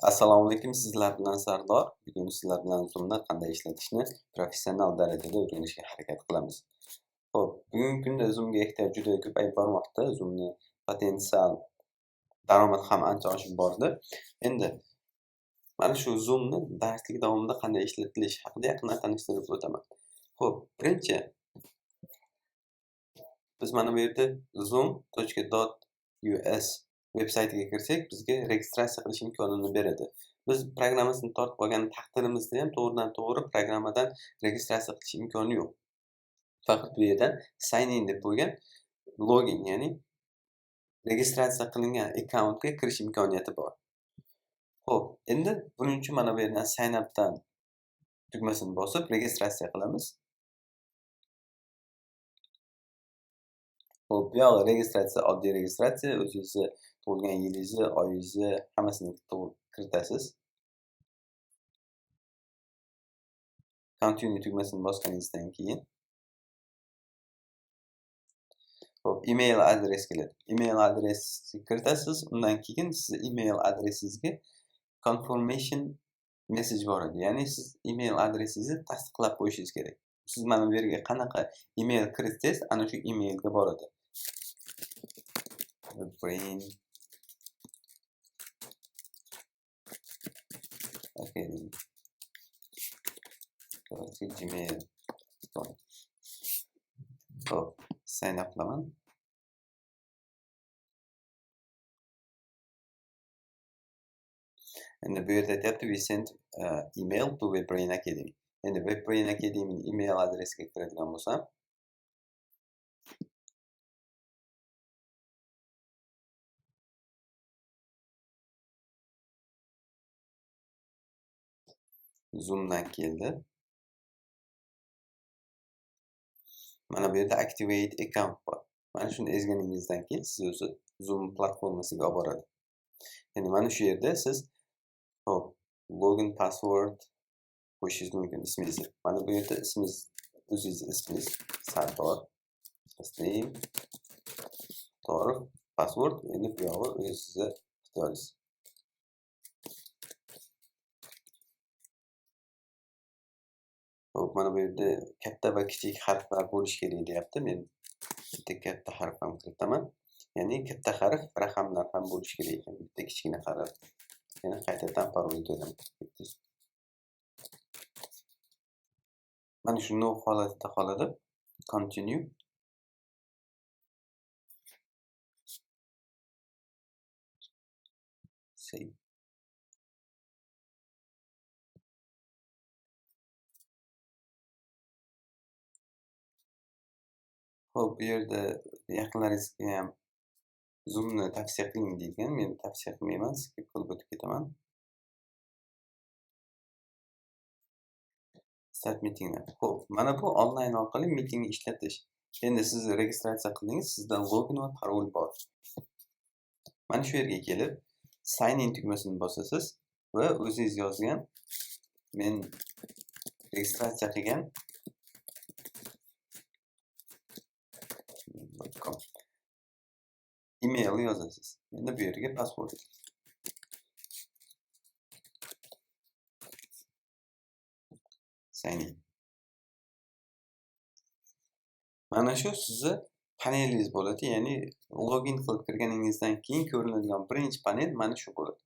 Assalomu alaykum, sizlar bilan Sardor. Bugun sizlar bilan Zoom'ni qanday ishlatishni professional darajada o'rganishga harakat qilamiz. Xo'p, bugungi kunda Zoom'ga ehtiyoj juda ko'payib bormoqda. Zoom'ni potensial daromad ham ancha oshib bordi. Endi mana shu Zoom'ni darslik davomida qanday ishlatilishi haqida yaqindan tanishtirib o'taman. Xo'p, birinchi biz mana bu yerda zoom.us veb saytiga kirsak, bizga registratsiya qilish imkonini beradi. Biz programmasini tortib olgan taqdirimizda ham to'g'ridan to'g'ri programmadan registratsiya qilish imkoni yo'q. Faqat bu yerdan sign in deb qo'ygan login, ya'ni registratsiya qilingan akkauntga kirish imkoniyati bor. Xo'p, endi buning uchun mana bu yerdan sign updan tugmasini bosib registratsiya qilamiz. Xo'p, bu yog'i registratsiya, oddiy registratsiya, o'zingizni tug'ilgan yilingizni, oyingizni hammasini kiritasiz. Continue tugmasini bosganingizdan keyin xo'p, email adres keladi. Email adresni kiritasiz, undan keyin sizni email adresingizga confirmation message boradi. Ya'ni siz email adresingizni tasdiqlab qo'yishingiz kerak. Siz mana bu yerga qanaqa email kiritsangiz, ana shu emailga boradi. Brain Academy gmail.com. Xo'p, sign up qilaman. Endi bu yerda aytyapti, we sent email to WebBrain Academy. Endi WebBrain Academy'ning email adresiga kiradigan bo'lsam, Zoom'dan keldi. Mana bu yerda activate account bor. Mana shuni ezganingizdan keyin siz o'zi Zoom platformasiga olib boradi. Endi mana shu yerda siz hop, login password qo'yishingiz mumkin ismingizni. Mana bu yerda ismingiz, o'zingiz ismingiz Sardor, name, to'g'ri, password, endi bu yog'i o'zingizni ixtiyoringiz. Xo'p, mana bu yerda katta va kichik harflar bo'lishi kerak deyapti. Men bitta katta harf ham kiritaman. Ya'ni katta harf, raqamlar ham bo'lishi kerak ekan. Bitta kichkina harf. Yana qaytadan parol beraman. Mana shu no holatida qoladi. Continue. Save. Xo'p, bu yerda yaqinlaringizga ham Zoom'ni tavsiya qiling deyilgan. Men tavsiya qilmayman, skip qilib o'tib ketaman. Start meetingni. Xo'p, mana bu onlayn orqali meetingni ishlatish. Endi siz registratsiya qildingiz, sizda login va parol bor. Mana shu yerga kelib sign in tugmasini bosasiz va o'zingiz yozgan, men registratsiya qilgan email yozasiz. Endi bu yerga password. Sign in. Mana shu sizni panelingiz bo'ladi, ya'ni login qilib kirganingizdan keyin ko'rinadigan birinchi panel mana shu bo'ladi.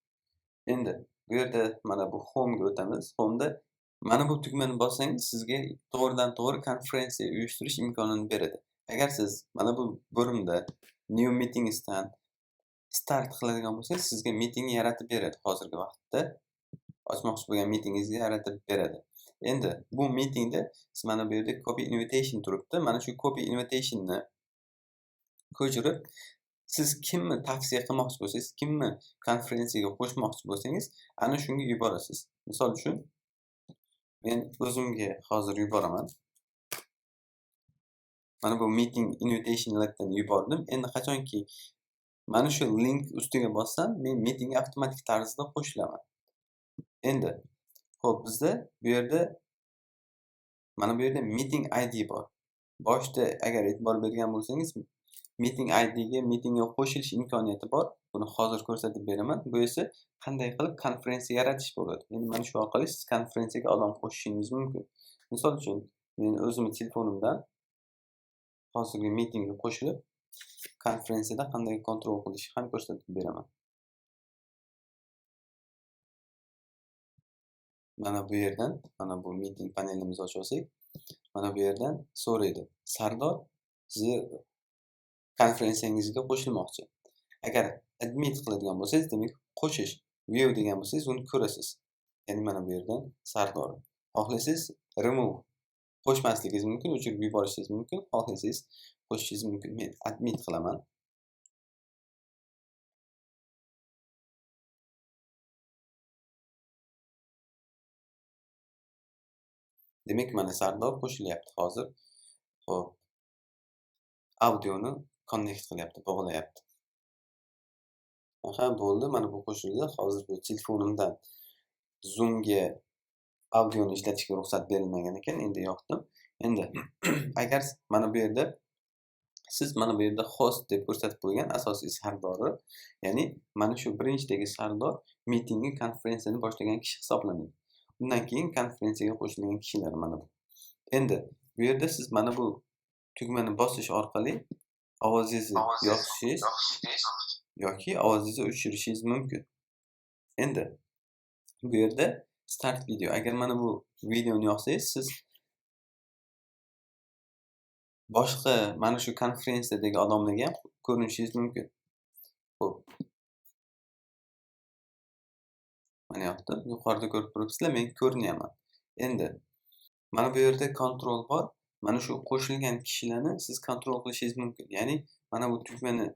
Endi bu yerda mana bu home ga o'tamiz. Home'da mana bu tugmani bossangiz sizga to'g'ridan to'g'ri konferensiya uyushtirish imkonini beradi. Agar siz mana bu bo'limda new meetingsdan start qiladigan bo'lsangiz, sizga meetingni yaratib beradi. Hozirgi vaqtda ochmoqchi bo'lgan meetingingizni yaratib beradi. Endi bu meetingda siz mana bu yerda copy invitation turibdi. Mana shu copy invitationni ko'chirib, siz kimni tavsiya qilmoqchi bo'lsangiz, kimni konferensiyaga qo'shmoqchi bo'lsangiz, ana shunga yuborasiz. Misol uchun, men o'zimga hozir yuboraman. Mana bu meeting invitation linkdan yubordim. Endi qachonki mana shu link ustiga bossam, men meetingga avtomatik tarzda qo'shilaman. Endi, xo'p, bizda bu yerda mana bu yerda meeting ID bor. Boshda agar e'tibor bergan bo'lsangiz, Meeting IDga meetingga qo'shilish imkoniyati bor. Buni hozir ko'rsatib beraman. Bu esa qanday qilib konferensiya yaratish bo'ladi. Endi mana shu orqali siz konferensiyaga odam qo'shishingiz mumkin. Misol uchun, men o'zimni telefonimdan hozirgi meetingga qo'shilib, konferensiyada qanday kontrol qilishni ham ko'rsatib beraman. Mana bu yerdan, mana bu meeting panelimizni ochib olsak, mana bu yerdan so'raydi. Sardor sizni konferensiyangizga qo'shilmoqchi. Agar admit qiladigan bo'lsangiz, demak qo'shish, view degan bo'lsangiz, uni ko'rasiz. Ya'ni mana bu yerdan Sardor. Xohlasangiz remove qo'shmasligingiz mumkin, o'chirib yuborishingiz mumkin, xohlasangiz qo'shishingiz mumkin. Men admit qilaman. Demak, mana Sardor qo'shilyapti hozir. Xo'p. Audioni connect qilyapti, bog'layapti. Aha, bo'ldi. Mana bu qo'shildi. Hozir bu telefonimdan Zoomga audioni ishlatishga ruxsat berilmagan ekan. Endi yoqdim. Endi agar mana bu yerda siz mana bu yerda host deb ko'rsatib qo'ygan asosiy Sardori, ya'ni mana shu birinchidagi Sardor meetingni, konferensiyani boshlagan kishi hisoblanadi. Undan keyin konferensiyaga qo'shilgan kishilar mana bu. Endi bu yerda siz mana bu tugmani bosish orqali ovozingizni yoqishingiz yoki ovozingizni o'chirishingiz mumkin. Endi bu yerda start video. Agar mana bu videoni yoqsangiz, siz boshqa mana shu konferensiyadagi odamlarga ham ko'rinishingiz mumkin. Xo'p. Mana yoqda yuqorida ko'rib turibsizlar, men ko'rinyapman. Endi mana bu yerda kontrol bor. Mana shu qo'shilgan kishilarni siz kontrol qilishingiz mumkin. Ya'ni mana bu tugmani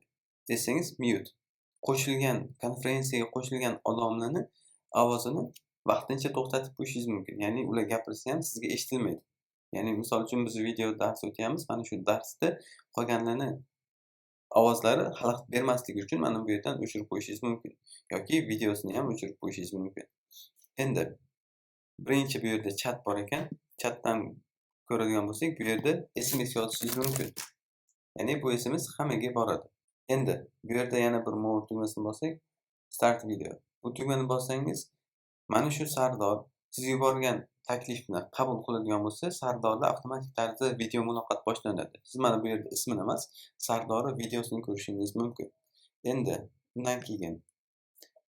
desangiz mute. Qo'shilgan konferensiyaga qo'shilgan odamlarni ovozini vaqtincha to'xtatib qo'yishingiz mumkin. Ya'ni ular gapirsa ham sizga eshitilmaydi. Ya'ni misol uchun biz video dars o'tyapmiz. Mana shu darsda qolganlarni ovozlari xalaqit bermasligi uchun mana bu yerdan o'chirib qo'yishingiz mumkin yoki videosini ham o'chirib qo'yishingiz mumkin. Endi birinchi bu yerda chat bor ekan. Chatdan ko'radigan bo'lsak, bu yerda SMS yozishingiz mumkin. Ya'ni bu SMS hammaga boradi. Endi bu yerda yana bir more tugmasini bossak, start video. Bu tugmani bossangiz, mana shu Sardor siz yuborgan taklifni qabul qiladigan bo'lsa, Sardorda avtomatik tarzda video muloqot boshlanadi. Siz mana bu yerda ismini emas, Sardorning videosini ko'rishingiz mumkin. Endi undan keyin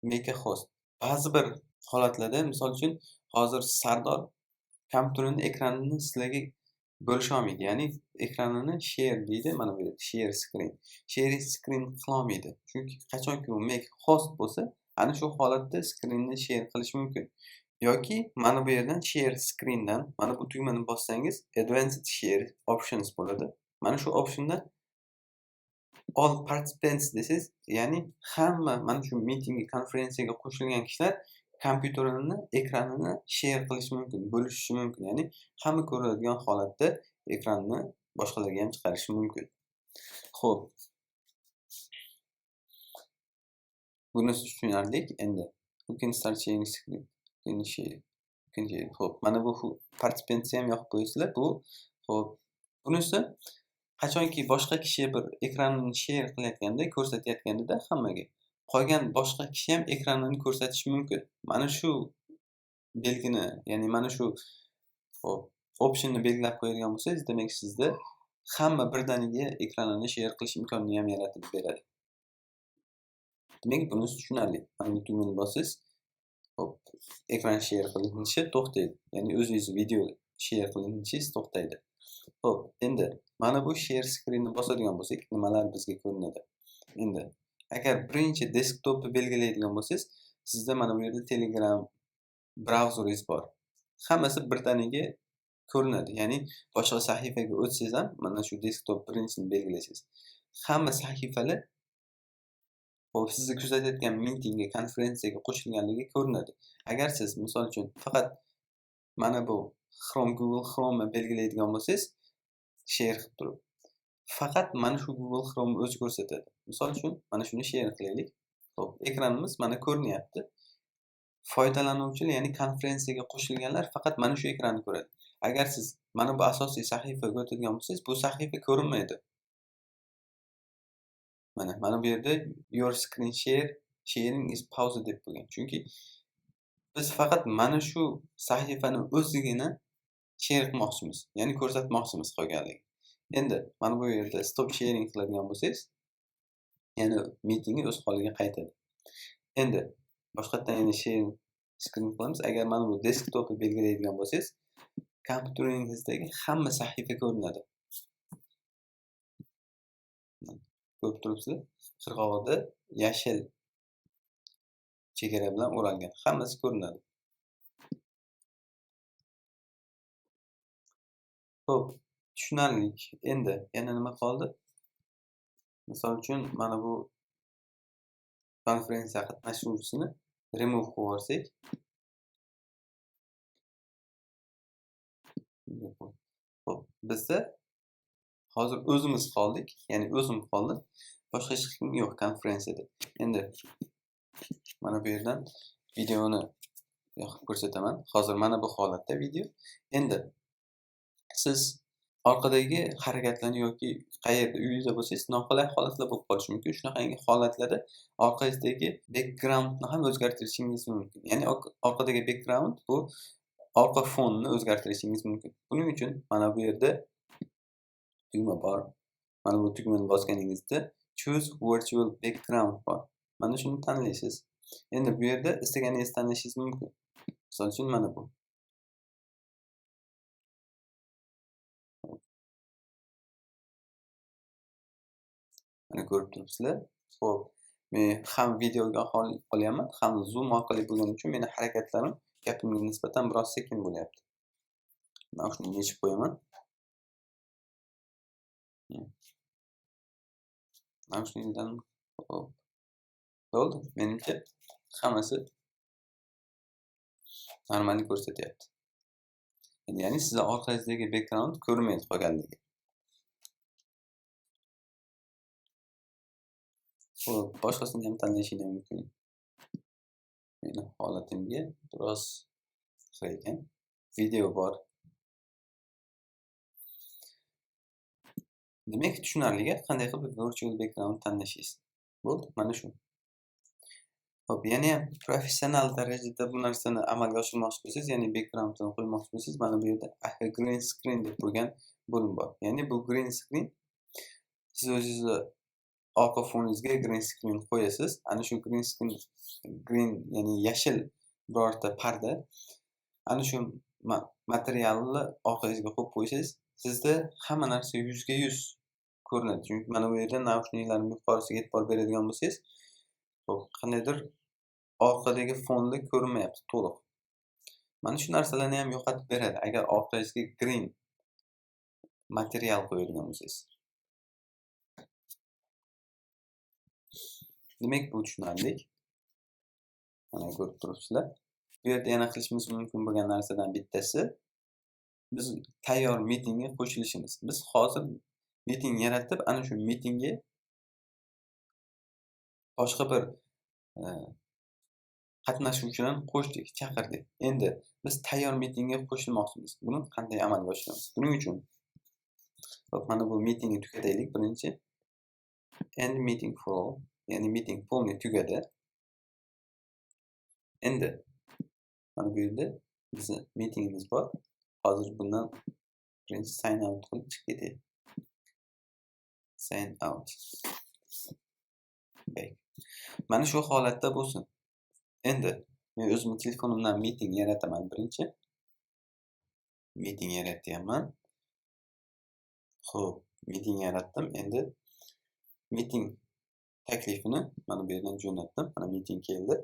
make a host. Ba'zi bir holatlarda, misol uchun, hozir Sardor kompyuterini ekranini sizlarga bo'lisha olmaydi. Ya'ni ekranini share deydi, mana bu yerda share screen. Share screen qila olmaydi. Chunki qachonki u make host bo'lsa, ana shu holatda screenni share qilish mumkin. Yoki mana bu yerdan share screendan mana bu tugmani bossangiz advanced share options bo'ladi. Mana shu optionda all participants desangiz, ya'ni hamma mana shu meetingga, konferensiyaga qo'shilgan kishilar kompyuterini ekranini share qilishi mumkin, bo'lishishi mumkin. Ya'ni hamma ko'radigan holatda ekranni boshqalarga ham chiqarishi mumkin. Xo'p. Bunisi tushunarli. Endi who can start sharing screen? Can share. Can share. Xo'p, mana bu participants ham yoqib qo'yasizlar. Bu xo'p, bunisi qachonki boshqa kishi bir ekranini share qilayotganda, ko'rsatayotganda hammaga qolgan boshqa kishi ham ekranini ko'rsatishi mumkin. Mana shu belgini, ya'ni mana shu xo'p, optionni belgilab qo'yadigan bo'lsangiz, demak sizda hamma birdaniga ekranini share qilish imkonini ham yaratib beradi. Demak, bunisi tushunarli. Mana bu tugmani bossangiz, xo'p, ekran share qilinishi to'xtaydi. Ya'ni o'zingiz video share qilinishingiz to'xtaydi. Xo'p, endi mana bu share screenni bosadigan bo'lsak, nimalar bizga ko'rinadi? Endi agar birinchi desktopni belgilaydigan bo'lsangiz, sizda mana bu yerda Telegram brauzeringiz bor. Hammasi birdaniga ko'rinadi. Ya'ni boshqa sahifaga o'tsangiz ham mana shu desktop birinchisini belgilasangiz, hamma sahifalar xo'p, sizni kuzatayotgan meetingga, konferensiyaga qo'shilganligi ko'rinadi. Agar siz misol uchun faqat mana bu Chrome, Google Chrome'ni belgilaydigan bo'lsangiz, share qilib turib, faqat mana shu Google Chrome o'zi ko'rsatadi. Misol uchun mana shuni share qilaylik. Xo'p, ekranimiz mana ko'rinyapti. Foydalanuvchilar, ya'ni konferensiyaga qo'shilganlar faqat mana shu ekranni ko'radi. Agar siz mana bu asosiy sahifaga o'tadigan bo'lsangiz, bu sahifa ko'rinmaydi. Mana bu yerda your screen sharing is pause deb qo'ygan. Chunki biz faqat mana shu sahifani o'zigina share qilmoqchimiz, ya'ni ko'rsatmoqchimiz qolganligini. Endi mana bu yerda stop sharing qiladigan bo'lsangiz, ya'ni meetingni o'z holiga qaytadi. Endi boshqatdan yana share screen qilamiz. Agar mana bu desktopni belgilaydigan bo'lsangiz, kompyuteringizdagi hamma sahifa ko'rinadi. Ko'rib turibsizlar, qirg'og'ida yashil chegara bilan o'ralgan, hammasi ko'rinadi. Xo'p, tushunarli. Endi yana nima qoldi? Misol uchun mana bu konferensiya qatnashuvchisini remove qilib yuborsak, xo'p, bizda hozir o'zimiz qoldik, ya'ni o'zim qoldim. Boshqa hech kim yo'q konferensiyada. Endi mana bu yerdan videoni yoqib ko'rsataman. Hozir mana bu holatda video. Endi siz orqadagi harakatlarni yoki qayerda uyingizda bo'lsangiz noqulay holatlar bo'lib qolishi mumkin. Shunaqangi holatlarda orqangizdagi backgroundni ham o'zgartirishingiz mumkin. Ya'ni orqadagi background bu orqa fonni o'zgartirishingiz mumkin. Buning uchun mana bu yerda tugma bor. Mana bu tugmani bosganingizda choose virtual background bor. Mana shuni tanlaysiz. Endi bu yerda istaganingizni tanlashingiz mumkin. Misol uchun mana bu. Mana ko'rib turibsizlar. Xo'p, men ham videoga olyapman, ham Zoom orqali bo'lgani uchun meni harakatlarim gapimga nisbatan biroz sekin bo'lyapti. Mana shuni yechib qo'yaman. Mana shundan xo'p. Bo'ldi. Menimcha hammasi normal ko'rsatyapti. Endi ya'ni sizning orqangizdagi background ko'rinmaydi qolganligi. Xo'p, boshqasini ham tanlashingiz mumkin. Meni holatimga biroz xira ekan. Video bor. Demak, tushunarli, qanday qilib virtual background tanlashingiz. Bo'ldi, mana shu. Xo'p, yana ham professional darajada bu narsani amalga oshirmoqchi bo'lsangiz, ya'ni backgroundni qo'ymoqchi bo'lsangiz, mana bu yerda green screen deb qo'ygan bo'lim bor. Ya'ni bu green screen siz o'zingizni orqa foningizga green screen qo'yasiz. Ana shu green screen, green ya'ni yashil birorta parda, ana shu materialni orqangizga qo'yib qo'ysangiz, sizda hamma narsa 100% ko'rinadi. Chunki mana bu yerda naushniklarni yuqorisiga e'tibor beradigan bo'lsangiz, xo'p, qandaydir orqadagi fonda ko'rinmayapti to'liq. Mana shu narsalarni ham yo'qotib beradi agar orqangizga green material qo'yadigan bo'lsangiz. Demak, bu tushunarli. Mana ko'rib turibsizlar. Bu yerda yana qilishimiz mumkin bo'lgan narsadan bittasi biz tayyor meetingga qo'shilishimiz. Biz hozir meeting yaratib, ana shu meetingga boshqa bir qatnashuvchilarni qo'shdik, chaqirdik. Endi biz tayyor meetingga qo'shilmoqchimiz. Buni qanday amalga oshiramiz? Buning uchun hop, mana bu meetingni tugataylik birinchi. End meeting for all, ya'ni meeting polni tugadi. Endi mana bu yerda bizning meetingimiz bor. Hozir bundan birinchi sign out qilib chiqib ketaylik. Sign out. Back. Mana shu holatda bo'lsin. Endi men o'zimning telefonimdan meeting yarataman birinchi. Meeting yaratyapman. Xo'p, meeting yaratdim. Endi meeting taklifini mana bu yerdan jo'natdim. Mana meeting keldi.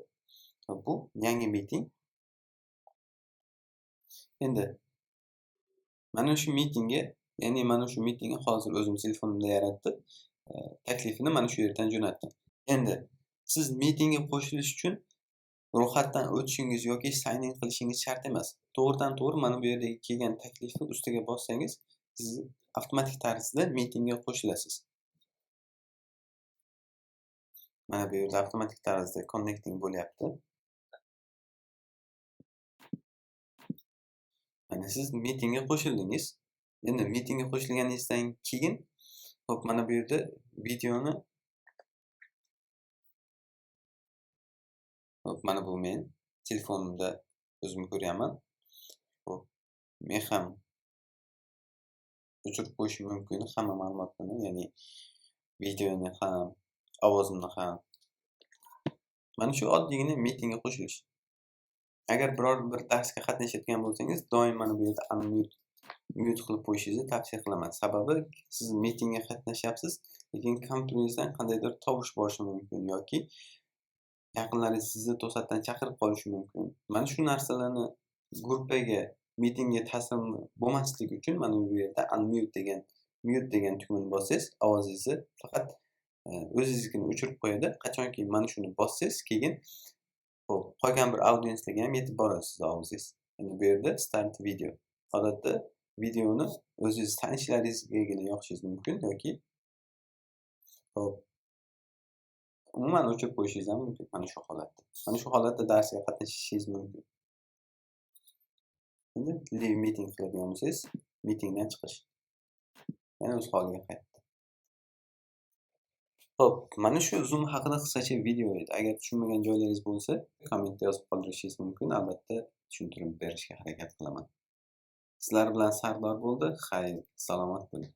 Bu yangi meeting. Endi mana shu meetingga, ya'ni mana shu meetingni hozir o'zim telefonimda yaratib, taklifini mana shu yerdan jo'natdim. Endi siz meetingga qo'shilish uchun ro'yxatdan o'tishingiz yoki sign in qilishingiz shart emas. To'g'ridan to'g'ri mana bu yerdagi kelgan taklifni ustiga bossangiz, siz avtomatik tarzda meetingga qo'shilasiz. Mana bu yerda avtomatik tarzda connecting bo'lyapti. Mana siz meetingga qo'shildingiz. Endi meetingga qo'shilganingizdan keyin, hop, mana bu yerda videoni Xo'p, mana bu men telefonimda o'zimni ko'ryapman. Xo'p, men ham o'chirib qo'yishim mumkin hamma ma'lumotlarni, ya'ni videoni ham, ovozimni ham. Mana shu oddiygina meetingga qo'shilish. Agar biror bir darsga qatnashayotgan bo'lsangiz, doim mana bu yerda unmute, mute qilib qo'yishingizni tavsiya qilaman. Sababi siz meetingga qatnashyapsiz, lekin kompyuteringizdan qandaydir tovush borishi mumkin yoki yaqinlaringiz sizni to'satdan chaqirib qolishi mumkin. Mana shu narsalarni gruppaga, meetingga ta'sir bo'lmasligi uchun mana bu yerda unmute degan, mute degan tugmani bossangiz, ovozingizni faqat o'zingiznikini o'chirib qo'yadi. Qachonki mana shuni bossangiz, keyin, xo'p, qolgan bir audienslarga ham yetib boradi sizni ovozingiz. Endi bu yerda start video. Odatda videoni o'zingiz tanishlaringizgagina yoqishingiz mumkin yoki, xo'p, umuman o'chirib qo'yishingiz ham mumkin mana shu holatda. Mana shu holatda darsga qatnashishingiz mumkin. Endi leave meeting qiladigan bo'lsangiz, meetingdan chiqish. Yana o'z holiga qaytdi. Xo'p, mana shu Zoom haqida qisqacha video edi. Agar tushunmagan joylaringiz bo'lsa, kommentda yozib qoldirishingiz mumkin. Albatta tushuntirib berishga harakat qilaman. Sizlar bilan Sardor bo'ldi. Xayr, salomat bo'ling.